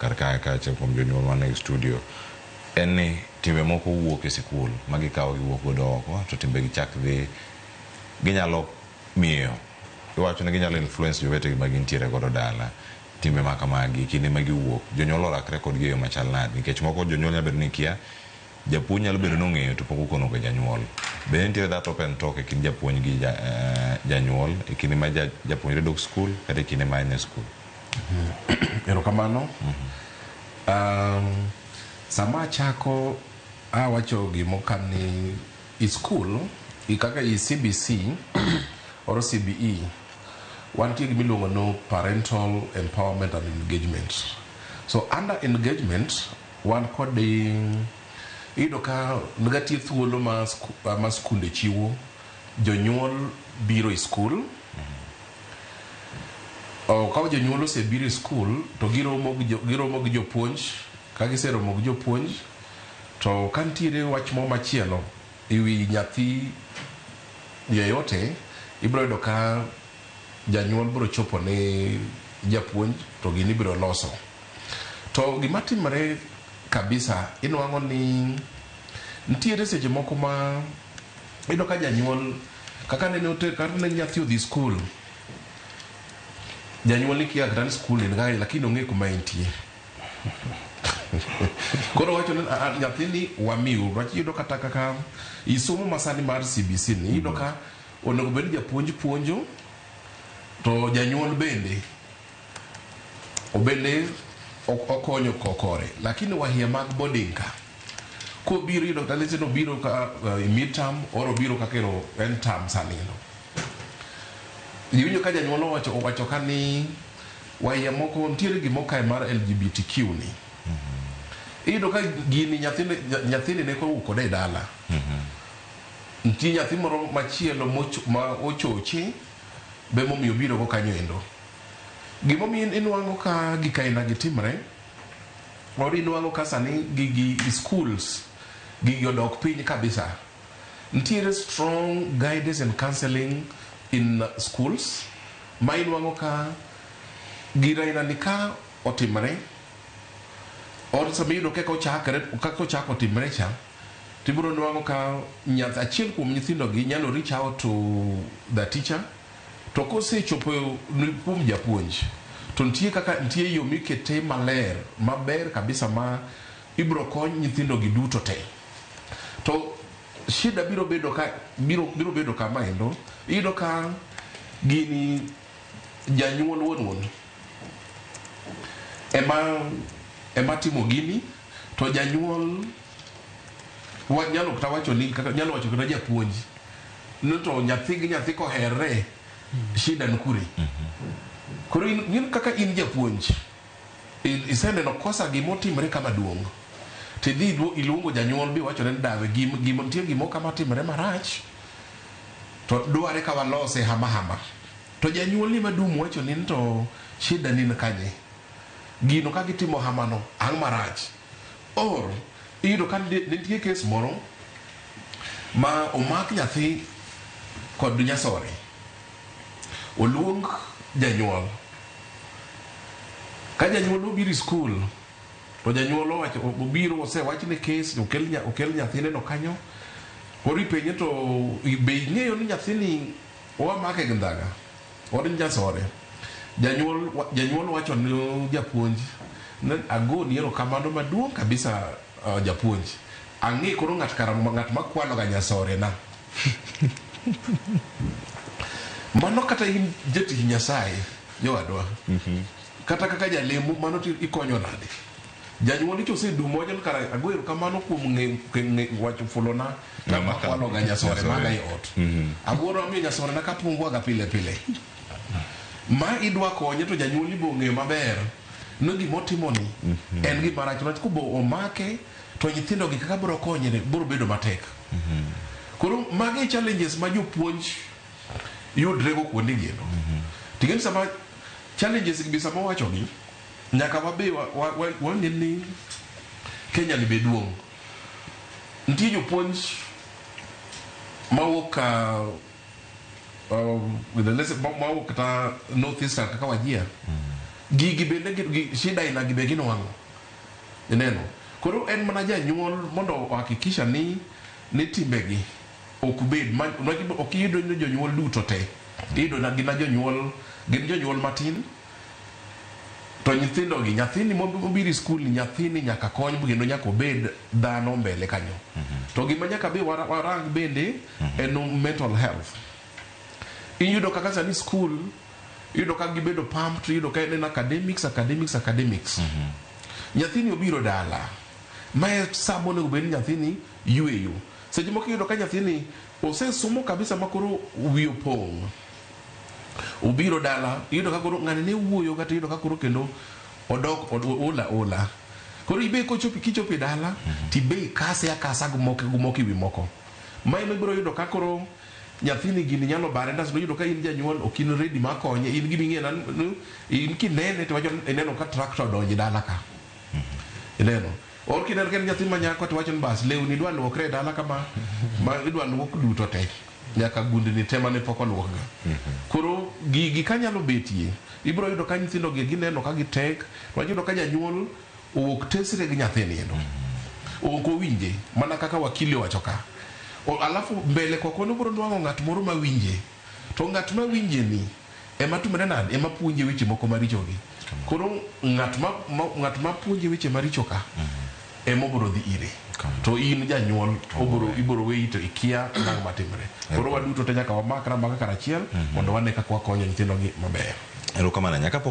Kar kae kaachiel kuom jonyuol man e studio en ni timbe moko wuok e sikul ma gikawo giwuok godo oko to timbe gi chak dhi ginyalo miyo iwacho ni ginyalo influence jowetegi ma gintiere godo dala timbe ma kamagi kinde ma giwuok jonyuol orakre kodgi e yo machal nade nikech moko jonyuol nyalo bedo ni kia japuonj nyalo bedo ni ong'eyo to pok okono ga janyuol be nitiere that open talk e kind japuonj gi janyuol e kinde ma japuonjre dok skul kata e kinde ma en e skul? Erokamano. Sama achako awacho gimo ni i school i kaka i CBC or CBE wantie gi miluongo ni parental empowerment and engagement. So under engagement wan kod iyudo ka nitie thuolo ma skunde chiwo jonyuol biro e skul. Ka jonyuol osebiro e skul to giromo gi jopuonj. Ka giseromo gi jopuonj to ka nitiere wach moro machielo ewi nyathi yeyote, ibiro yudo ka janyuol biro chopo ne japuonj to gini ibiro loso. To gima timore kabisa inwang'o ni nitiere seche moko ma iyudo ka janyuol kaka nene oter kata ne nyathi odhi skul, janyuol ni kia kata ni skul en kae lakini ong'e kuma entie. Koro wacho ni nyathini wamiu wach. Iyudo kata kaka i somo masani mar CBC ni iyudo ka onego bed ni japuonj puonjo to janyuol bende obende okonyo kokore, lakini wahia mag boarding ka kobiro iyudo kata lese nobiro ka mid term or obiro kaka ero en term sani no iwinjo ka janyuol owacho ka ni wahia moko nitiere gimo kae mar LGBTQ ni iyudo ka gini nyathini ne kowuok kode e dala nitie nyathi moro machielo ma ochoche be momiyo obiro go kanyo endo. Gimomiyo inwang'o ka gik aina gi timre or inwang'o ka sani gigi i schools gigi odok piny kabisa. Nitiere strong guidance and counseling in schools ma inwang'o ka gir aina ni ka otimre or sama iyudo kaka ochakre kaka ochako timre cha tibiro nwang'o ka nyath achiel kuom nyithindo gi nyalo reach out to the teacher to kosechopo kuom japuonj to nitie kaka nitie yo mikete maler maber kabisa ma ibiro kony nyithindo gi duto te. To shida biro bedo ka biro bedo kama endo iyudo ka gini janyuol wuon wuon ema timo gini to janyuol nyalo kata wacho ni kata nyalo wacho kata japuonj ni to nyathi gi nyathi koherre shida ni kure. Koro in kaka in japuonj iseneno kosa gimotimre kama duong' tidhi iluongo janyuol biwachone ni dawe nitie gimo kama timre marach to dware ka walose hama hama to janyuol ni madum wacho ni to shida ni kanye gino ka gitimo hamano ang' marach or iyudo ka nitie kes moro ma omak nyathi kod nyasore oluong janyuol ka janyuol obiro e skul to janyuol owacho obiro osewachne kes okel nyathine no kanyo koro ipenje to be ing'eyo ni nyathini owamake gi ndhaga od nyasore. Janyuol wacho ne japuonj ni agoni erokamano maduong' kabisa japuonj ang'e koro ng'at kara ng'at makwalo ga nyasore na mano kata in jatich Nyasaye jowadwa kata kaka jalemo mano to ikonyo nade janyuol icho osedumo wacho ni kara ago erokamano kuom ng'e wacho fulona ng'ama kwalo ga nyasore maga e ot agoro amiyo nyasore na kapungwa ga pile pile ma idwa konye to janyuol ibo ng'eyo maber ni gimotimo ni en gima rach rach kobo omake to nyithindo gi kaka biro konyre biro bedo matek. Koro magi e challenges ma jopuonj yudre go kuonde gi endo. Ting'eni sama challenges gi be sama wawacho gi nyaka wabe wang'e ni Kenya ni be duong'. Nitie jopuonj mawuok ka mawuok kata North Eastern kaka Wajir. Gigi bende gi shida aina gi be ginwang'o. Ineno? Koro en mana janyuol mondo ohakikisha ni timbegi ok bed ma ok iyudo ni jonyuol duto te. Iyudo na gina jonyuol gin jonyuol matin to nyithindo gi nyathini mobiro e skul ni nyathini nyaka kony kendo nyaka obed dhano mbele kanyo. To gima nyaka be warang bende en mental health. Iyudo kaka sani skul iyudo ka gibedo pumped, iyudo ka en academics, academics, academics. Nyathini obiro dala. Mae sa monego bed ni nyathini yweyo. Seche moko iyudo ka nyathini osesomo kabisa ma koro wiye opong'. Obiro dala, iyudo ka koro ng'ani ne wuoyo kata iyudo ka koro kendo odok ola ola. Koro ibe kochopi kichopo e dala, tibe ikase akasa gi moko ewi moko. Mae ema ibiro yudo ka koro nyathini gini nyalo bare ndasno iyudo ka in janyuol ok in ready mar konye in gima ing'eyo in kinene to iwacho ni ineno ka tractor odonjo e dala ka. Ineno? Or kineno ka en nyathi ma nyako to iwacho ni bas lewni idwa luokre e dala kama ma idwa luok duto te. Nyaka gundni te mane pok oluok ga. Koro gigi kanyalo betie, ibiro yudo ka nyithindo gi gineno ka gitek, to wayudo ka janyuol owuok tesre gi nyathini endo. Ok owinje, mana kaka wakili owacho ka. Alafu mbele koko nobiro nwang'o ng'at moro mawinje. To ng'at mawinje ni ema timore nade? Ema puonje weche moko maricho gi. Koro ng'at ma, ng'at ma puonje weche maricho ka ema obiro dhi ire. To in janyuol obiro ibiro weyi to ikia nang' matimre. Koro waduto te nyaka wamakre amaka karachiel mondo wane kaka wakonyo nyithindo gi maber. Erokamano ahinya. Kapok